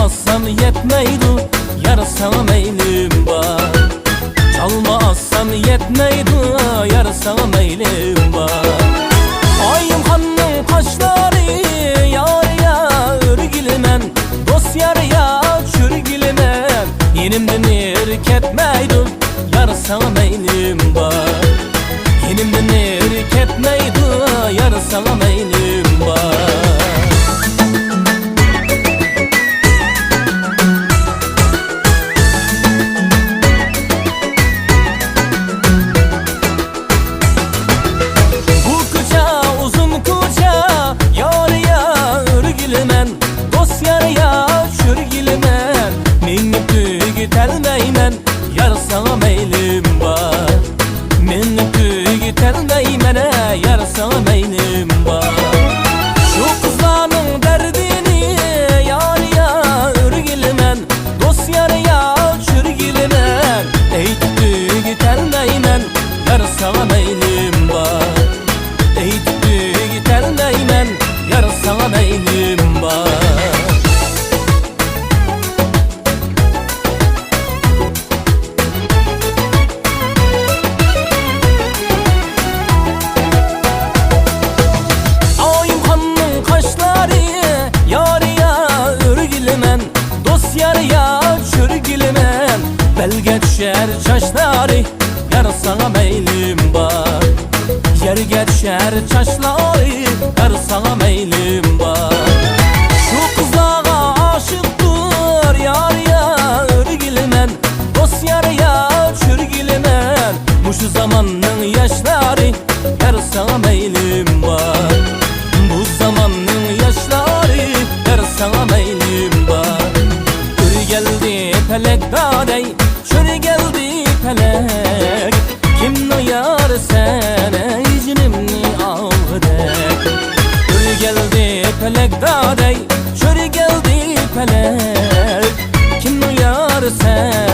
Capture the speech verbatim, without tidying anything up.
ئاسسام يەتمەيدۇ، يار ساڭا مەيلىم بار. چالما ئاسسام يەتمەيدۇ، يار ساڭا مەيلىم بار. ئايىمخاننىڭ قاشلىرى، يار يا ئۆرگىلىمەن، دوست يار يا چۆرگىلىمەن. يېنىمدىن ئېرى كەتمەيدۇ، يار ساڭا مەيلىم بار. يېنىمدىن ئېرى كەتمەيدۇ، يار ساڭا مەيلىم بار. بۇ كوچا ئۇزۇن كوچا، يار يا ئۆرگىلىمەن، دوست يار يا چۆرگىلىمەن. مېڭىپ تۈگىتەلمەيمەن، يار ساڭا مەيلىم بار. مېڭىپ تۈگىتەلمەيمەن، يار ساڭا مەيلىم بار. شۇ قىزلارنىڭ دەردىنى، يار يا ئۆرگىلىمەن، دوست يار يا چۆرگىلىمەن. ئېيتىپ تۈگىتەلمەيمەن، يار ساڭا مەيلىم بار. ئېيتىپ تۈگىتەلمەيمەن، يار ساڭا مەيلىم بار. ئايىمخاننىڭ قاشلىرى، يار يا ئۆرگىلىمەن، دوست يار يا چۆرگىلىمەن. بەلگە چۈشەر چاچلىرى، يار ساڭا مەيلىم بار. يەرگە چۈشەر چاچلىرى، يار ساڭا مەيلىم بار. شۇ قىزلارغا ئاشىقتۇر، يار يا ئۆرگىلىمەن، دوست يار يا چۆرگىلىمەن. مۇشۇ زاماننىڭ ياشلىرى، يار ساڭا مەيلىم بار. بۇ زاماننىڭ ياشلىرى، يار ساڭا مەيلىم بار. ئۆرگەلدى پەلەك دادەي، چۆرگەلدى پەلەك. كىمنىڭ يارى سەن، ئەي جېنىمنى ئالغۇدەك؟ ئۆرگەلدى پەلەك دادەي، چۆرگەلدى پەلەك. كىمنىڭ يارى سەن،